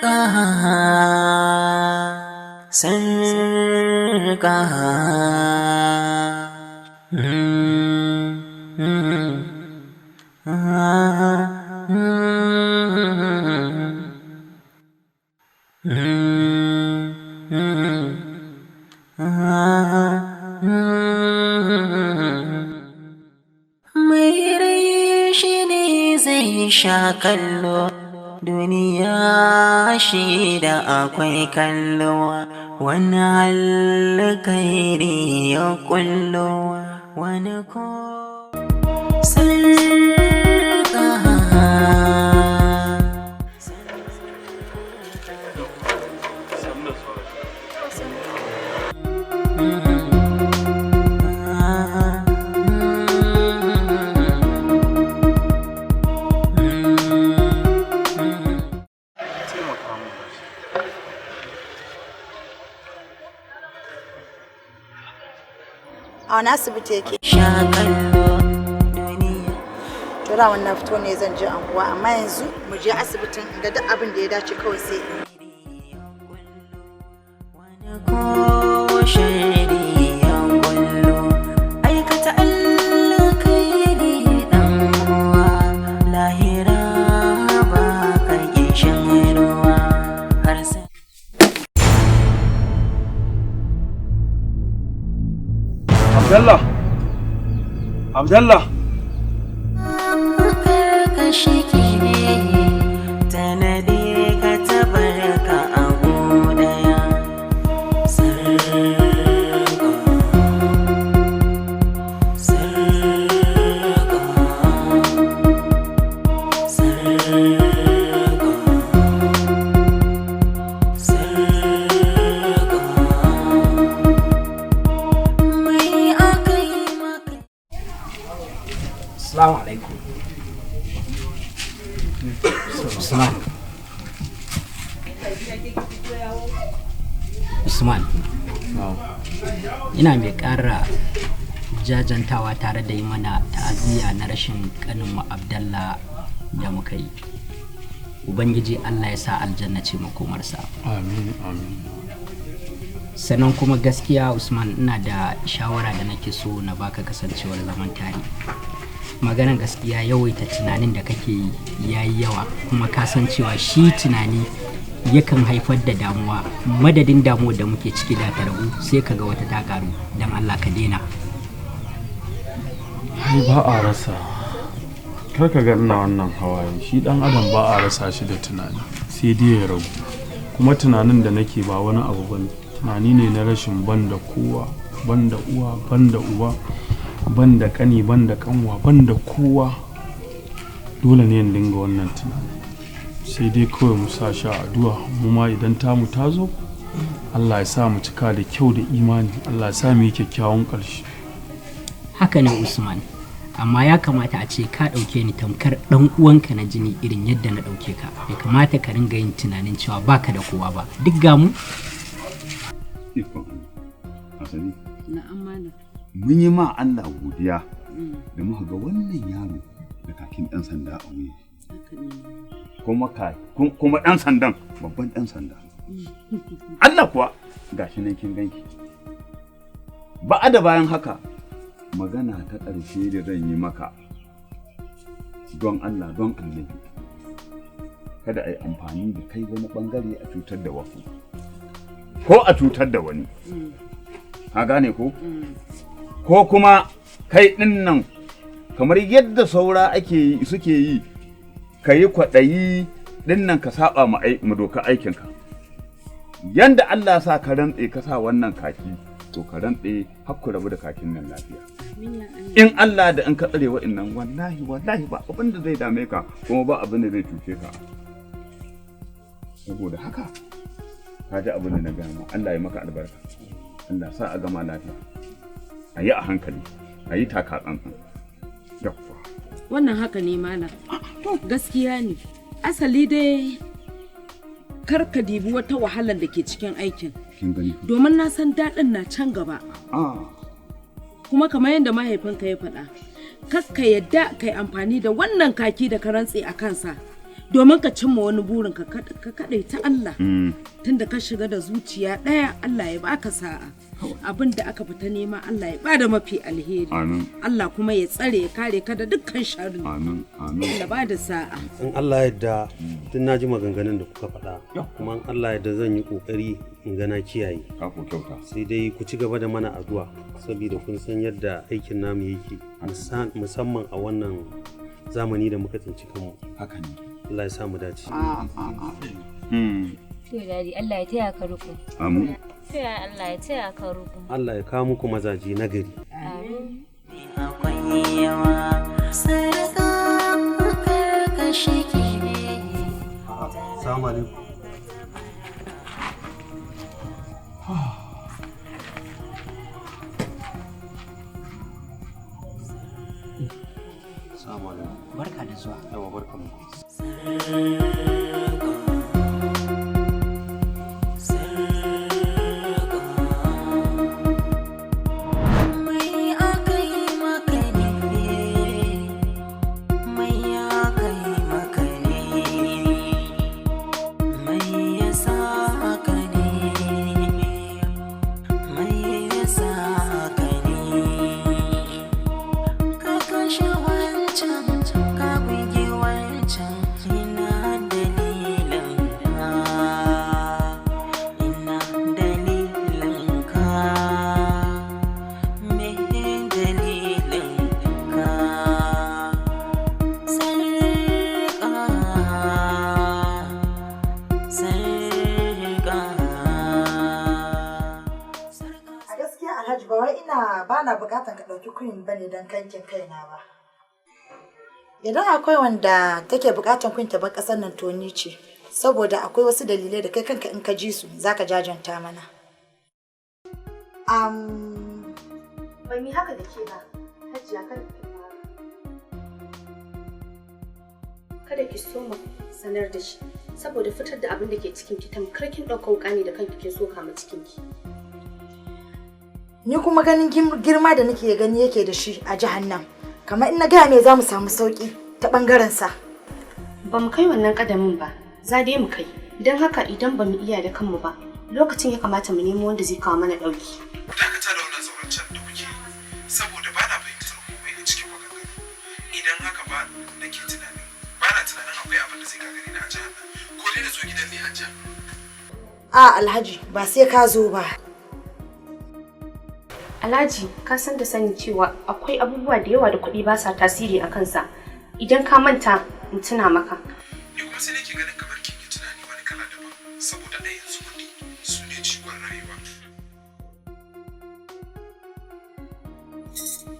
Sarƙa, sarƙa. Mai rai shi ne zai sha kallo, duniya shi da akwai kallo, wani alkhairi ya kullo, wani ko sarƙa. Taimaka min da shi. A wani asibiti yake? Sha kallo duniya. To da wannan fito ne zan je anguwa, amma yanzu mu je asibitin in ga duk abin da ya dace kawai sai in yi. Wani ko shari ya kullo, aikata alkhairi dan uwa, lahira ba ka shan ruwa har sai Abdallah! Abdallah! Karkashi ke tanadi ka tabarka a daya. Sarƙa, sarƙa, sarƙa, sarƙa. Mai aka yi maka? Assalamu alaikum. Usman. Usman. Ina mai ƙara jajantawa tare da yi mana ta'aziyya na rashin ƙaninmu Abdallah da muka yi. Ubangiji Allah ya sa aljanna ce makomarsa. Amin, amin. Sannan kuma gaskiya Usman, ina da shawara da nake so na baka, kasancewar zaman tare. Maganan gaskiya, yawaita tunanin da kake yi ya yi yawa, kuma ka san cewa shi tunani yakan haifar da damuwa. Madadin damuwar da muke ciki da ta ragu, sai ka ga wata ta karu. Don Allah ka daina. Ai ba a rasa. Kar ka ga ina wannan hawaye. Shi dan adam ba a rasa shi da tunani. Sai dai ya ragu. Kuma tunanin da nake ba wani abu bane. Tunani ne na rashin ban da kowa, ban da uwa, ban da uba, ban da kani, ban da kanwa, ban da kowa. Dole ne in dinga wannan tunani. Sai dai kawai mu sa shi a addu'a, mu ma idan tamu ta zo, Allah ya sa mu cika da kyau da imani, Allah ya sa mu yi kyakkyawan ƙarshe. Haka ne Usman, amma ya kamata a ce ka ɗauke ni tamkar ɗan uwanka na jini irin yadda na ɗauke ka. Bai kamata ka ringa yin tunanin cewa baka da kowa ba, duk ga mu. Ikon Allah. Asali, Na'am malam. mun yi ma Allah godiya da muka ga wannan yaro da kakin ɗan sanda a wuya. Haka ne. Kuma ɗan sandan babban ɗan sanda. Allah kuwa gashi nan kin ganki. Ba da bayan haka, magana ta ƙarshe da zan yi maka, don Allah don annabi, kada a yi amfani da kai wani bangare a cutar da wasu ko a cutar da wani, ka gane ko? Ko kuma kai ɗin nan kamar yadda saura ake yi suke yi, ka yi kwaɗayi ɗin nan ka saba ma doka aikinka. Yanda Allah sa ka rantse ka sa wannan kaki, to ka rantse har ku rabu da kakin nan lafiya. Amin ya Allah. In Allah da in ka tsare wa'annan, wallahi wallahi ba abin da zai dame ka, kuma ba abin da zai cuce ka. Saboda haka ka ji abin da na gaya ma. Allah ya maka albarka, Allah sa a gama lafiya, a yi a hankali, a yi taka tsantsan, yawwa. Wannan haka ne malam. Gaskiya ne. Asali dai kar ka dibi wata wahalar da ke cikin aikin. Kin gani? Domin na san daɗin na can gaba. Kuma kamar yadda mahaifinka ya faɗa, kar ka yadda ka yi amfani da wannan kaki da ka rantse a kansa. Domin ka cimma wani burin ka ka kaɗaita Allah. Tunda ka shiga da zuciya ɗaya, Allah ya baka sa'a. Abin da aka fita nema, Allah ya bada mafi alheri. Amin. Allah kuma ya tsare ya kare ka da dukkan sharri. Amin, amin. Allah bada sa'a. In Allah yadda, tun na ji maganganun da kuka faɗa, kuma in Allah yadda zan yi ƙoƙari in ga na kiyaye. Ka ko kyauta. Sai dai ku ci gaba da mana addu'a, saboda kun san yadda aikin namu yake, musamman a wannan zamani da muka tsinci kanmu. Haka ne. Allah ya sa mu dace. To Daddy, Allah ya taya ka riko. Amin. To ya Allah ya taya ka riko. Allah ya kawo muku mazaje na gari. Amin. Akwai yawa sarka karkashi ke. Assalamu alaikum. Assalamu alaikum. Barka da zuwa. Yawa, barka mu. Sarka, sarka, mai aka yi maka ne, mai aka yi maka ne, mai yasa haka ne, mai yasa haka ne, ka kashe wancan, ka buge wancan, ina dalilin ka, ina dalilin ka, me dalilin ka, sarƙa, sarƙa. A gaskiya Alhaji, ba wai ina ba na bukatan ka ɗauki Queen bane don kankin kaina ba. Idan akwai wanda take bukatan Queen ta bar ƙasar nan, to ni ce. Saboda akwai wasu dalilai da kai kanka in ka ji su zaka jajanta mana. Ban yi haka da ke ba, Hajiya, kada ki fara. Kada ki soma sanar da shi, saboda fitar da abin da ke cikin ki tamkar kin ɗauka wuƙa ne da kanki kin soka ma cikin ki. Ni kuma ganin girma da nake gani yake da shi a jihar nan, kamar in na gaya mai za mu samu sauki ta bangaren sa. Ba mu kai wannan ƙadamin ba, za dai mu kai. Don haka idan ba mu iya da kanmu ba, lokacin ya kamata mu nemo wanda zai kawo mana ɗauki. Ku dakata da wannan zaurancen da kuke yi, saboda ba na fahimtar komai a cikin maganganu. Idan haka ba nake tunanin, ba na tunanin akwai abin da zai gagare ni a jihar nan. Ko dai na zo gidan ne, Hajiya? A Alhaji, ba sai ka zo ba. Alhaji, ka san da sani cewa akwai abubuwa da yawa da kuɗi ba sa tasiri a kansa. Idan ka manta, in tuna maka. Ni kuma sai nake ganin kamar kin yi tunani wani kala daban, saboda a yanzu kuɗi su ne jigon rayuwa.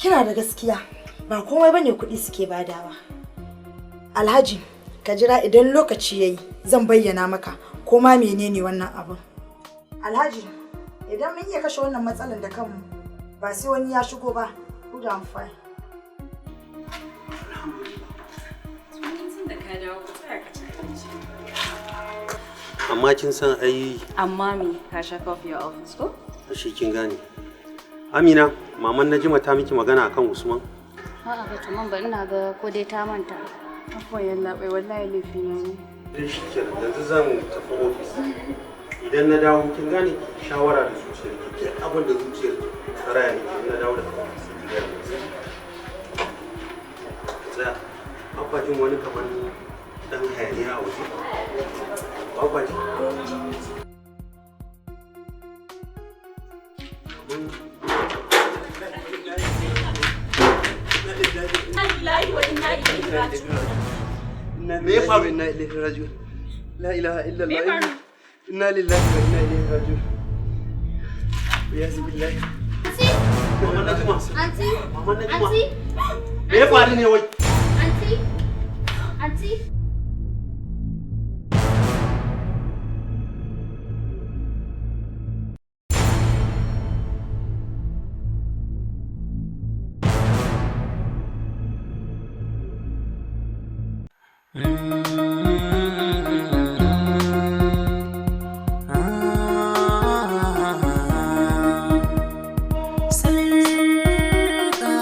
Kina da gaskiya, ba komai bane kuɗi suke badawa. Alhaji, ka jira idan lokaci yayi zan bayyana maka ko ma menene wannan abin. Alhaji, idan mun iya kashe wannan matsalar da kanmu, ba sai wani ya shigo ba, good and fine. Tun da ka dawo, ka tsaya ka ci abinci. Amma kin san ai. Amma me, ka sha coffee a office ko? Shi kin gane. Amina, maman Najima ta miki magana akan Usman? A'a, ba ta man ba, ina ga ko dai ta manta. Afuwan yallaɓai, wallahi laifi na ne. Dai shi kenan, yanzu zan tafi ofis. Idan na dawo, kin gane, shawara da zuciyar ki, duk abin da zuciyar ki ta raya miki, in na dawo daga ofis sai ki gaya min. Tsaya, ba kwa jin wani kamar dan hayaniya a waje? Ba kwa ji? Me ya faru? Inna ilaihi raji'un. La ilaha illallah. Inna lillahi wa inna ilaihi raji'un. Ya billahi. Maman Najima. Aunty. Maman Najima. Aunty. Me ya faru ne wai? Aunty. Aunty. Sarka,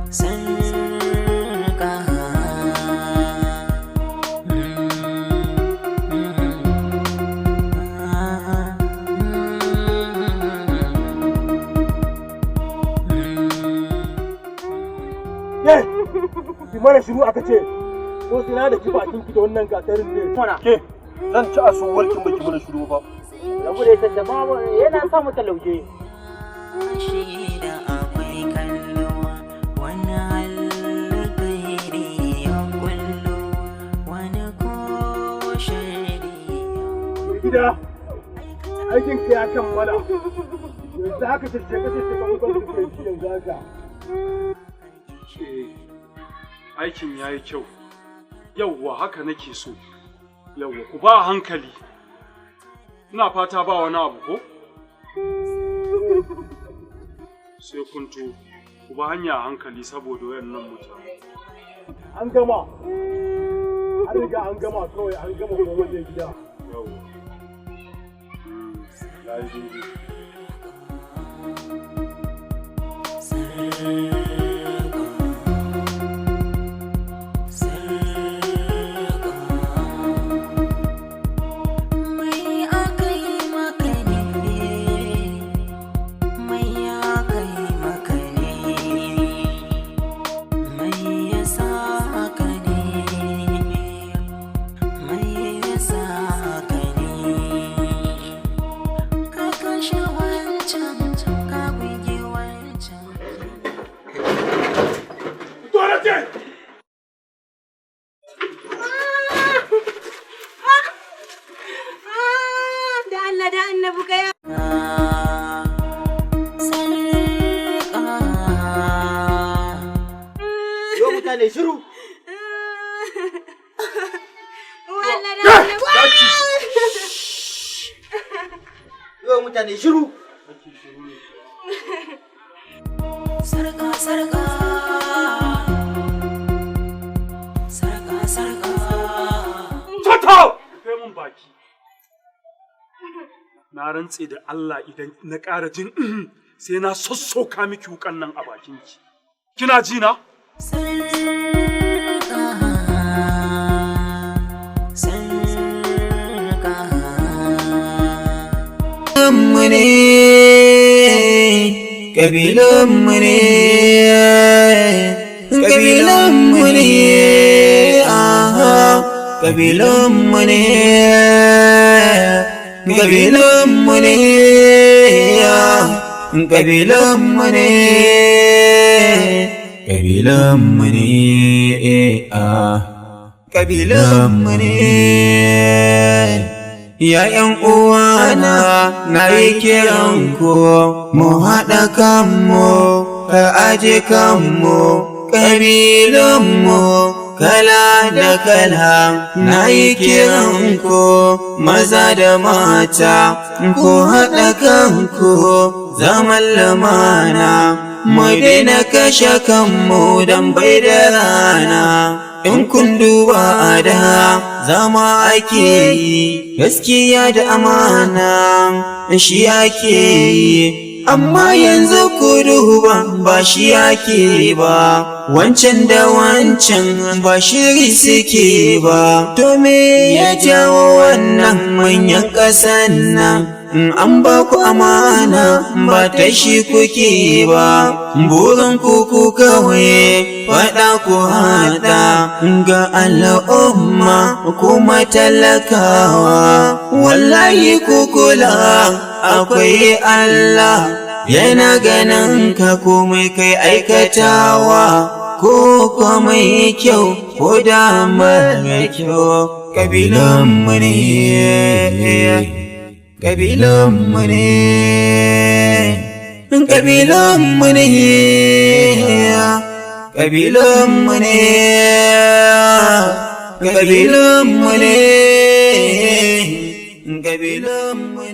sarka. Mana shiru aka ce, ko sai da ki bakin ki da wannan gatarin ne. Ke, zan ci asuwar kin baki mana shiru ba. Rabu da ita jama'a yana sa mata lauje. Shi da akwai kallo, wani alkhairi ya kullo, wani ko sharri. Gida, aikin ka ya kammala. Yanzu haka ta ce kace ta kawo gwamnati yanzu haka. Aikin ya yi kyau. Yauwa haka nake so. Yauwa ku ba hankali. Ina fata ba wani abu ko? Sai kun to ku ba hanya a hankali saboda wayannan mutane. An gama. An riga an gama kawai an gama komai da gida. Yauwa. Ya yi daidai. Mai aka yi maka ne, mai aka yi maka ne, mai ya sa haka ne, mai ya sa haka ne. Ka kashe wancan, ka bugi wancan. Dole ce! Da Allah da annabi kaya. Yo mutane shiru. Allah da annabi. Yo mutane shiru. Sarka, sarka, sarka, sarka. Toto! Rufe mun baki. Na rantse da Allah idan na ƙara jin sai na sassoka miki wukan nan a bakinki. Kina ji na? Mu ne, ƙabilanmu ne, ƙabilanmu ne, aha, ƙabilanmu ne, ƙabilanmu ne, ƙabilanmu ne, ƙabilanmu ne, ƙabilanmu ne. Ya'yan uwana, na yi kiran ku mu haɗa kanmu, ka aje kanmu, ƙabilanmu kala da kala. Na yi kiran ku, maza da mata, ku haɗa kanku, zaman lumana, mu daina kashe kanmu don bai da rana. In kun duba a da zama ake yi, gaskiya da amana shi ake yi, amma yanzu ku duba ba shi ake ba, wancan da wancan ba shiri suke ba. To me ya jawo wannan? Manyan ƙasan nan, in an ba ku amana ba ta shi kuke ba, burin ku ku kawai faɗa ku haɗa ga al'umma kuma talakawa. Wallahi ku kula, akwai Allah yana ganin ka, komai kai aikatawa, ko komai kyau ko da mara kyau. Kabilanmu ne, ƙabilanmu ne, ƙabilanmu ne, ƙabilanmu ne, ƙabilanmu ne, ƙabilanmu.